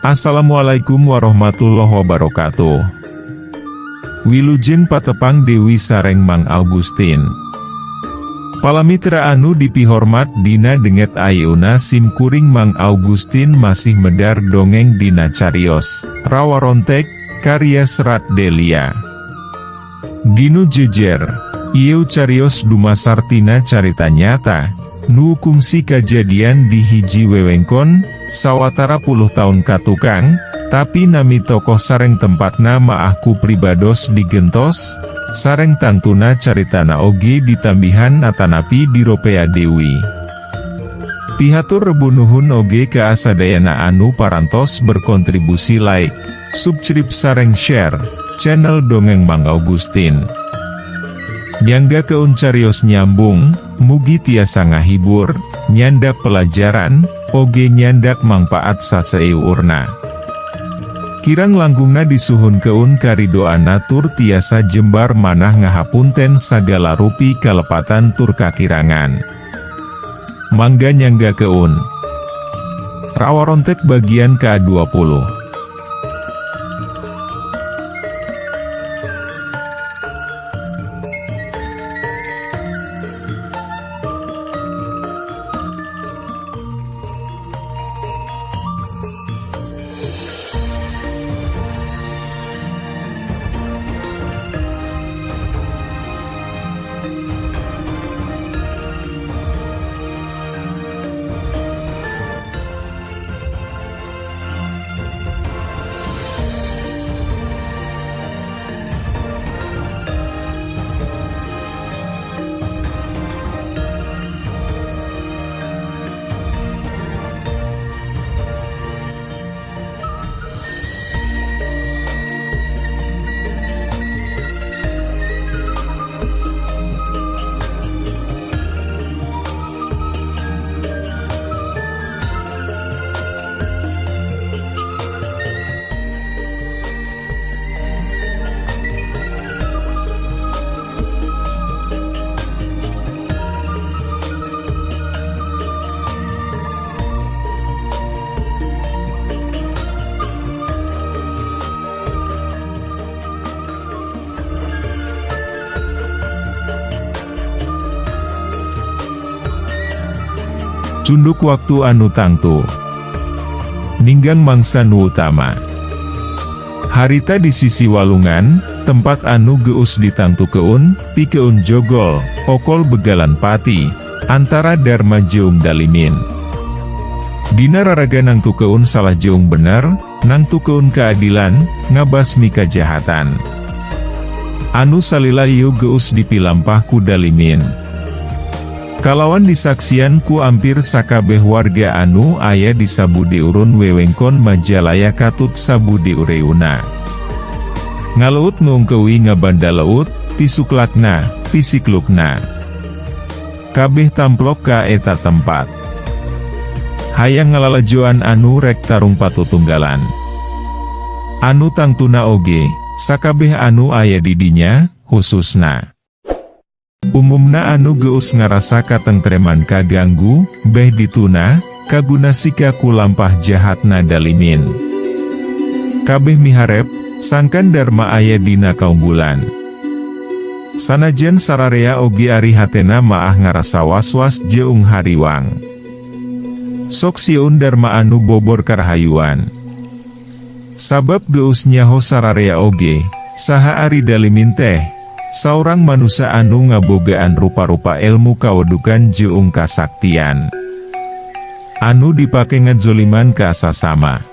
Assalamualaikum warahmatullahi wabarakatuh. Wilujeng patepang Dewi sareng Mang Augustin. Palamitra anu dipihormat dina denget ayeuna sim kuring Mang Augustin masih medar dongeng dina carios Rawarontek, karya Serat Delia. Dinu jejer, ieu carios dumasar tina carita nyata, nu kungsi kajadian di hiji wewengkon, sawatara puluh tahun katukang, tapi nami tokoh sareng tempatna maah ku pribados digentos, sareng tangtuna caritana oge ditambihan atanapi diropea deui. Pihatur rebu nuhun oge ka asadayana anu parantos berkontribusi like, subscribe sareng share, channel Dongeng Mang Augustin. Nyanggakeun carios nyambung, mugi tiasa ngahibur, nyandak pelajaran, oge nyandak mangpaat saseueurna. Kirang langkungna disuhunkeun karidoanna tur tiasa jembar manah ngahapunten sagala rupi kalepatan tur kakirangan. Mangga nyanggakeun. Rawarontek bagian ke-20. Cunduk waktu anu tangtu. Ninggang mangsa nu utama. Harita di sisi walungan, tempat anu geus ditangtukeun, pikeun jogol, okol begalan pati, antara Dharma jeung Dalimin. Dina raraga nangtukeun salah jeung bener, nangtukeun keadilan, ngabasmi kajahatan. Anu salila ieu geus dipilampah ku Dalimin. Kalawan disaksian ku ampir sakabeh warga anu aya di sabudiurun wewengkon Majalaya katut sabudiureuna. Ngaleut ngungkeui ngabanda leut, tisuklakna, tisiklukna. Kabeh tamplok ka eta tempat. Hayang ngalalajoan anu rek tarung patutunggalan. Anu tangtuna oge, sakabeh anu aya di dinya, khususna. Umumna anu geus ngarasa katengtreman kaganggu, beh dituna, kaguna sika ku lampah jahatna Dalimin. Kabeh miharep, sangkan Dharma aya dina kaunggulan. Sanajan sararea oge ari hatena maah ngarasa was-was jeung hariwang. Sok sieun Dharma anu bobor karahayuan. Sabab geus nyaho sararea oge, saha ari Dalimin teh, saurang manusa anu ngabogaan rupa-rupa ilmu kawedukan jeung kasaktian. Anu dipake ngazoliman ka sasama.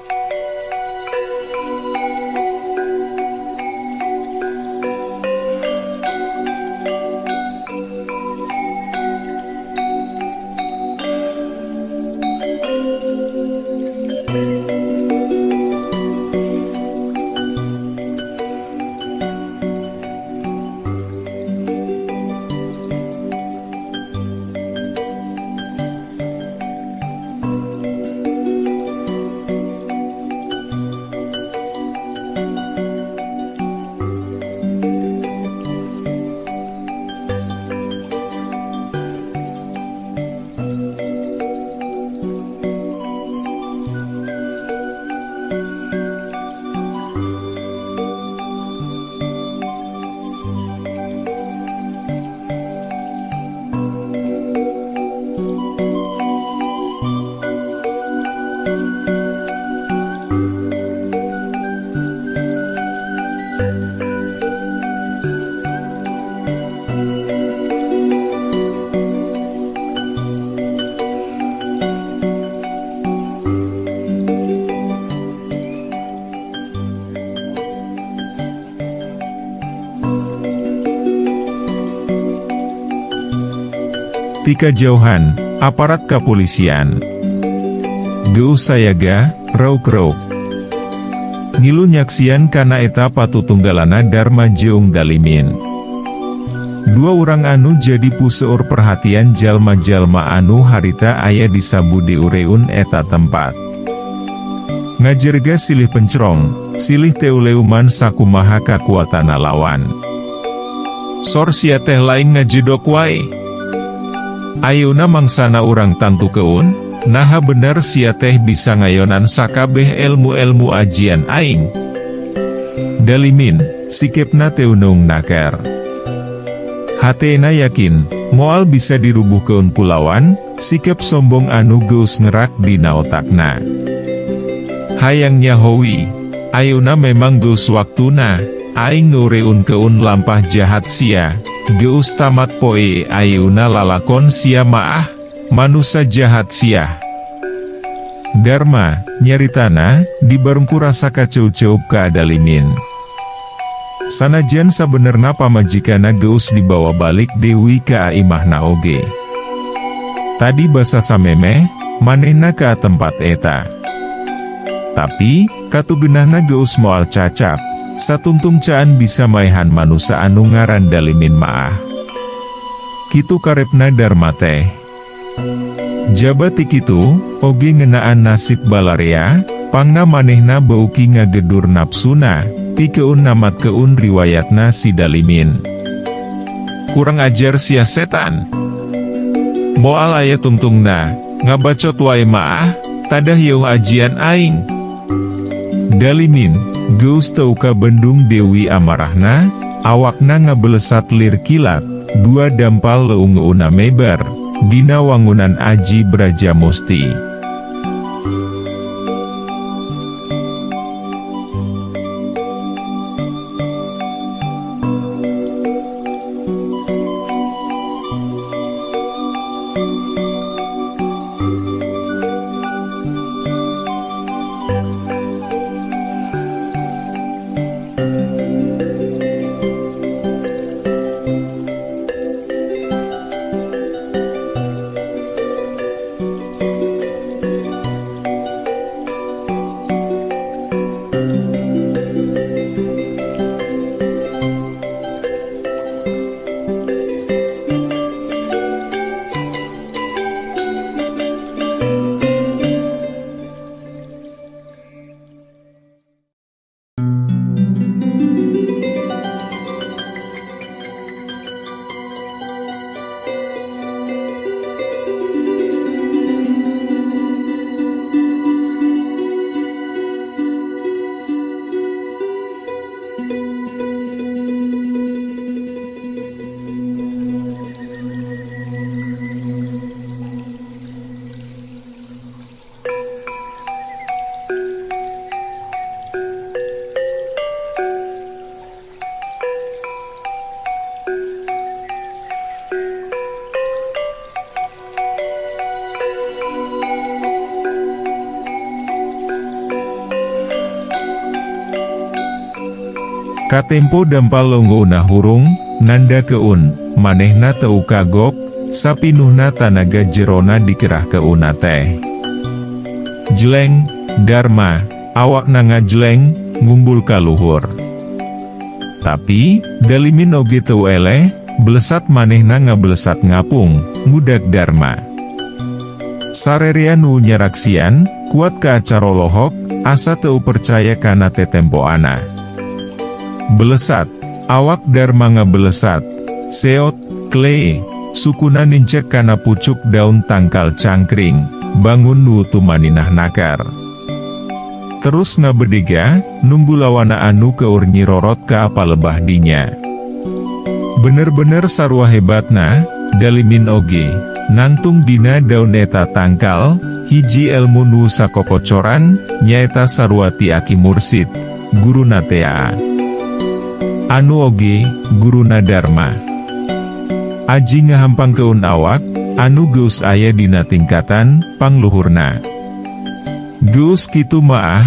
Ti kajauhan, aparat kapolisian geus sayaga, reuk-reuk. Ngilu nyaksian kana eta patutunggalana Darma jeung Dalimin. Dua urang anu jadi puseur perhatian jalma-jalma anu harita aya di sabudeureun eta tempat. Ngajerga silih pencrong, silih teuleuman sakumaha kakuatanna lawan. Sor sia teh lain ngajedok wae. Ayeuna mangsana urang tangtukeun, naha bener sia teh bisa ngayonan sakabeh elmu-elmu ajian aing. Dalimin, sikepna teu naker. Hatena yakin, moal bisa dirubuhkeun ku lawan, sikep sombong anu geus ngerak dina otakna. Hayang nyahowi, ayeuna memang geus waktuna, aing ngeureunkeun lampah jahat sia, geus tamat poe ayeuna lalakon sia maah, manusa jahat sia. Darma, nyaritana, dibarengku rasa kaceup-ceup ka Dalimin. Sanajan sabenerna pamajikanna geus dibawa balik Dewi ka imahna oge. Tadi basa samemeh, manehna ka tempat eta. Tapi, katugenahna geus moal cacap, satungtung caan bisa maehan manusa anu ngaran Dalimin maah. Kitu karepna Darma teh. Jaba ti kitu, oge ngeunaan nasib balarea, pangna manehna beuki ngagedur napsuna, pikeun namatkeun riwayatna si Dalimin. Kurang ajar sia setan. Moal aya tungtungna, ngabacot wae maah, tadah yeuh ajian aing. Dalimin, geus teu kabendung Dewi amarahna, awakna ngabelesat lir kilat, dua dampal leungeunna meber, dina wangunan aji Brajamusti. Katempo dampal leungeunna hurung, nandakeun, manehna teu kagok, sapinuhna tanaga jerona dikerahkeunna teh. Jleng, Darma, awakna ngajleng, ngumbul ka luhur. Tapi, Dalimin oge teu eleh, belesat manehna ngabelesat ngapung, ngudag Darma. Sarerea nu nyaraksian, kuat ka acarolohok, asa teu percaya kana tetempoana. Belesat, awak Darma ngabelesat, seot, klee, sukuna nincek kana pucuk daun tangkal cangkring, bangun nu tumaninah nakar. Terus ngabedega, nunggu lawana anu keur nyirorot ka palebah dinya. Bener-bener sarua hebatna, Dalimin oge, nangtung dina daun eta tangkal, hiji elmu nu sakokocoran, nyaeta sarua ti aki mursid, guruna tea. anu oge guruna Darma. Aji ngahampangkeun awak, anu geus aya dina tingkatan pangluhurna. Geus kitu maah,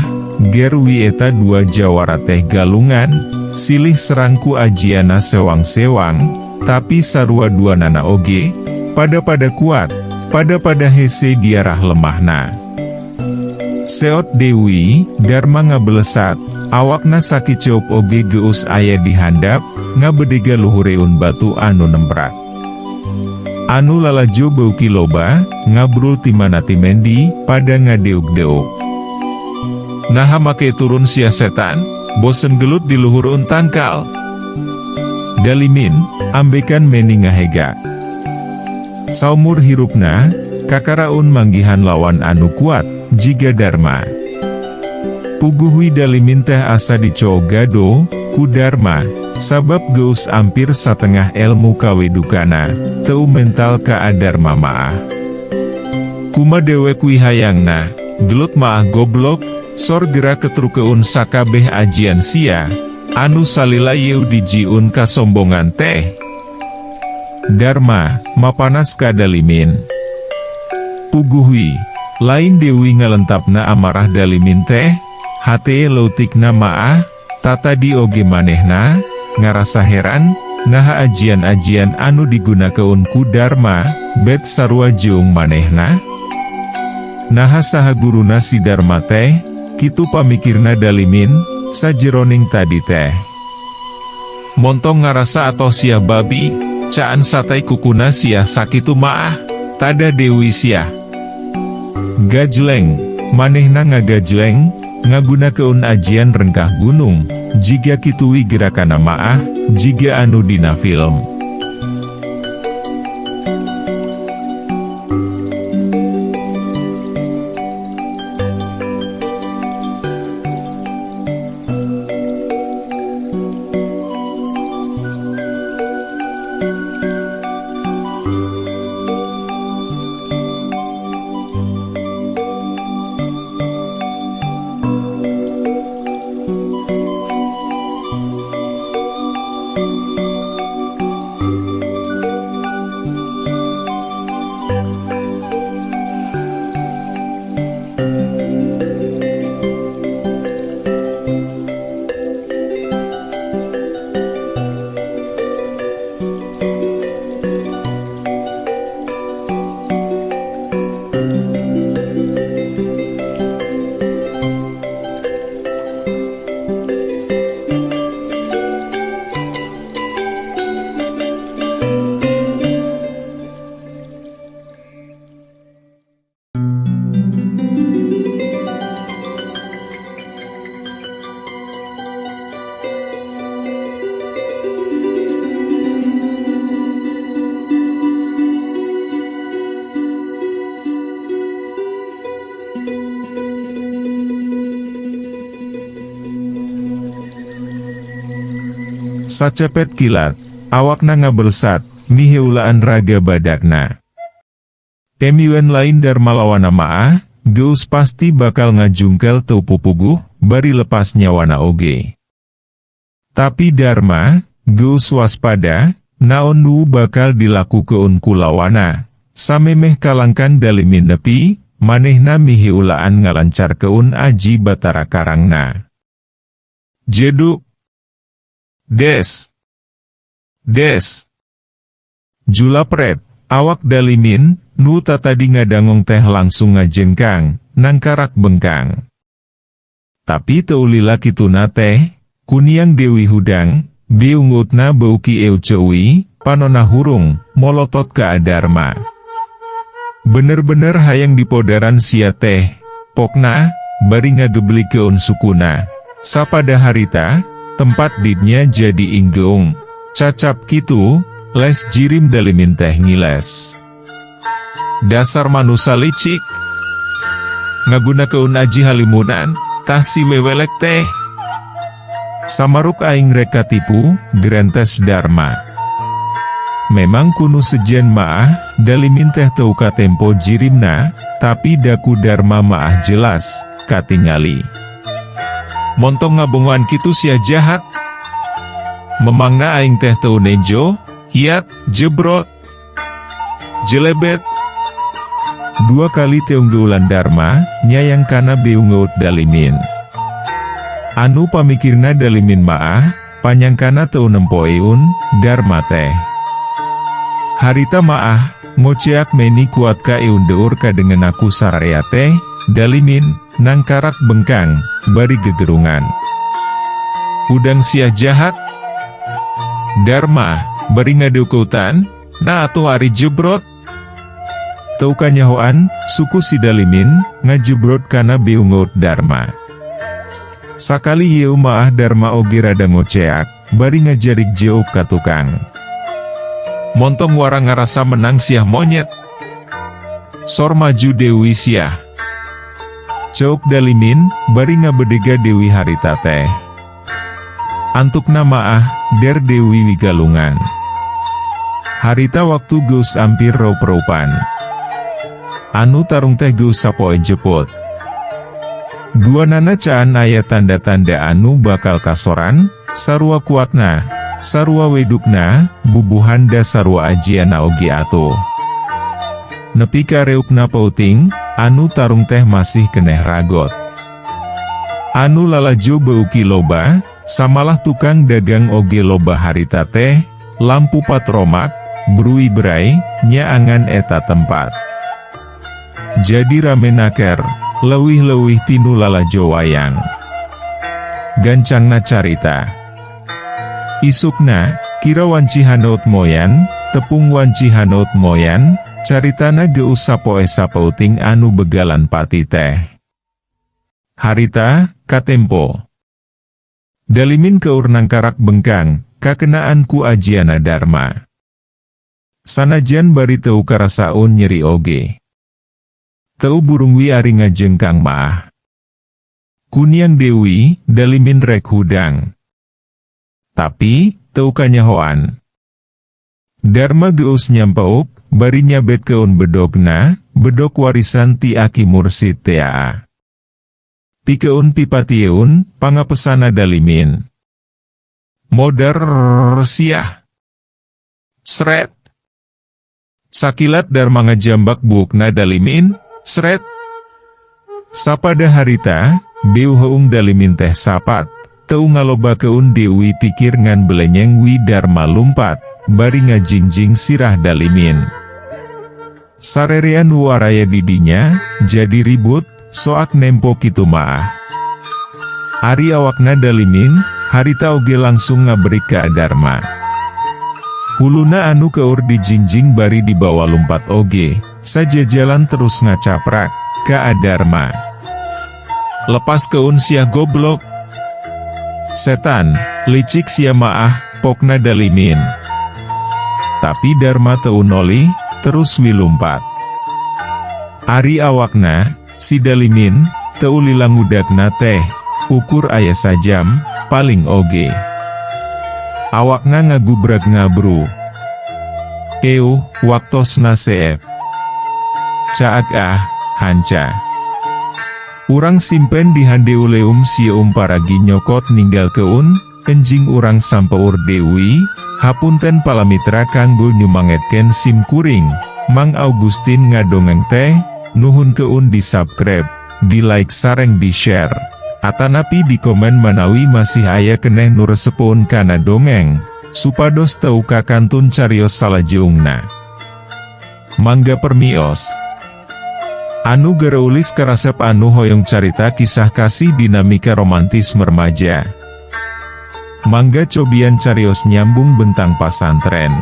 ger wi eta dua jawara teh galungan, silih serang ku ajiana sewang-sewang, tapi sarua duanana oge, pada-pada kuat, pada-pada hese diarah lemahna. Seot Dewi, Darma ngabelesat, awakna sakiceup oge geus aya di handap, ngabedega luhureun batu anu nemprak. Anu lalajo beuki loba, ngabrul timana timendi, pada ngadeuk-deuk. Naha make turun sia setan, bosen gelut di luhureun tangkal. Dalimin, ambekan meni ngahega. Saumur hirupna, kakaraun manggihan lawan anu kuat, jiga Darma. Puguh wi Dalimin teh asa dicoogado, ku Darma, sabab geus ampir satengah elmu kawedukana, teu mental ka Adarma maah. Kuma dewek wi hayangna, gelut maah goblok, sor gera ketrukeun sakabeh ajian sia, anu salila yeu dijiun kasombongan teh. Darma, mapanas ka Dalimin. Puguh wi, lain deui ngalentapna amarah Dalimin teh, hate leutikna maah, tatadi oge manehna, ngarasa heran, naha ajian-ajian anu digunakeun ku Darma, bet sarua jeung manehna? Naha saha guruna si Darma teh, kitu pamikirna Dalimin, sajeroning tadi teh. Montong ngarasa atoh sia babi, caan satai kukuna sia sakitu maah, tada deui sia. Gajleng, manehna ngagajleng, ngagunakeun ajian rengkah gunung, jiga kitu wi gerakana maah, jiga anu dina film. Sacepet kilat, awakna ngabelesat, miheulaan raga badakna. MUN lain Darma lawana maah, geus pasti bakal ngajungkel teu pupuguh, bari lepas nyawana oge. Tapi Darma, geus waspada, naon nu bakal dilakukeun ku lawana, samemeh kalangkan Dalimin nepi, manehna miheulaan ngalancarkeun aji Batara Karangna. Jeduk! Des! Des! Julapret, awak Dalimin, nu tatadi ngadangong teh langsung ngajengkang, nangkarak bengkang. Tapi teu lila kituna teh, kuniang Dewi hudang, biungutna beuki euceui, panona hurung, molotot ka Adarma. Bener-bener hayang dipodaran sia teh, pokna, bari ngageblikeun sukuna. Sapada harita, tempat ditnya jadi inggeung, cacap kitu, les jirim Dalimin teh ngiles. Dasar manusa licik. Ngagunakeun aji halimunan, tah si wewelek teh. Samaruk aing rek katipu, gerentes Darma. Memang kunu sejen maah, Dalimin teh teu katempo jirimna, tapi daku Darma maah jelas, katingali. Montong ngabongoan kitu sia jahat. Memangna aing teh teu nejo, hiat, jebrot, jelebet. Dua kali teunggeulan Dharma, nyayang kana beungeut Dalimin. Anu pamikirna Dalimin maah, panyangkana teu nempo eun, Dharma teh. Harita maah, ngoceak meni kuat ka eun deur kadengen ku sararea teh, Dalimin, nangkarak bengkang, bari gegerungan. Udang siah jahat. Dharma, bari ngadeukutan, nah atuh ari jebrot. Teu kanyahoan, suku si Dalimin, ngajebrot kana beungeut Dharma. Sakali yeu maah Dharma oge rada ngoceak, bari ngajarik jeuk ka tukang. Montong warang ngarasa menang siah monyet. Sor maju Dewi siah. Ceuk Dalimin, bari ngabedega Dewi harita teh. Antukna maah, der Dewi wigalungan. Harita waktu geus ampir raup-raupan. Anu tarung teh geus sapoe jeput. Duanana caan aya tanda-tanda anu bakal kasoran, sarua kuatna, sarua wedukna, bubuhan da sarua ajiana oge atuh. Nepi ka reupna peuting, anu tarung teh masih keneh ragot. Anu lalajo beuki loba, samalah tukang dagang oge loba harita teh, lampu patromak, brui berai, nyaangan eta tempat. Jadi rame naker, leuwih-leuwih tinu lalajo wayang. Gancangna carita. Isukna, kira wanci hanaut moyan, tepung wanci hanaut moyan, caritana geus sapoe sapeuting anu begalan pati teh. Harita, katempo. Dalimin keur nangkarak bengkang, kakenaan ku ajiana Dharma. Sanajan bari teu karasaun nyeri oge. Teu burung wi ari ngajengkang maah. Kuniang Dewi, Dalimin rek hudang. Tapi, teu kanyahoan. Dharma geus nyampauk, bari nyabetkeun bedogna, bedog warisan ti Aki Mursid tea. Pikeun pipatieun, pangapesana Dalimin. Modar siah. Sret. Sakilat Dharma ngajambak buukna Dalimin, sret. Sapada harita, beuheung Dalimin teh sapat, teu ngalobakeun Dewi pikir ngan belenyeng wi Dharma lumpat, bari ngajingjing sirah Dalimin. Sarerean waraya didinya, jadi ribut, soak nempo kitu maah. Ari awakna Dalimin, harita oge langsung ngaberik ka Dharma. Huluna anu keur dijingjing bari dibawa lumpat oge, sajajalan terus ngacaprak, ka Dharma. Lepas keun siah goblok. Setan, licik sia maah, pokna Dalimin. Tapi Dharma teu nolih, terus wilumpat. Ari awakna, si Dalimin, teu lila ngudakna teh, ukur aya sajam, paling oge. Awakna ngagubrak ngabru. Euh, waktosna seep. Caak ah, hanca. Urang simpen di handeuleum sieum paragi nyokot ninggalkeun, enjing urang sampeur deui, hapunten palamitra kanggo nyumangetkeun sim kuring, Mang Augustin ngadongeng teh, nuhunkeun di subscribe, di like sareng di share. Atanapi di komen manawi masih aya keneh nu resepeun kana dongeng, supados teu kakantun carios salajeungna. Mangga permios. Anu gareulis karasep anu hoyong carita kisah kasih dinamika romantis remaja. Mangga cobian carios nyambung bentang pasantren.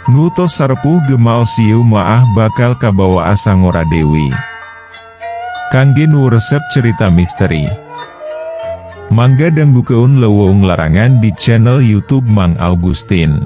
Nu tos sarepuh gemaos ieu maah bakal kabawa asa ngora deui. Kangge nu resep cerita misteri. Mangga danggukeun leuweung larangan di channel YouTube Mang Augustin.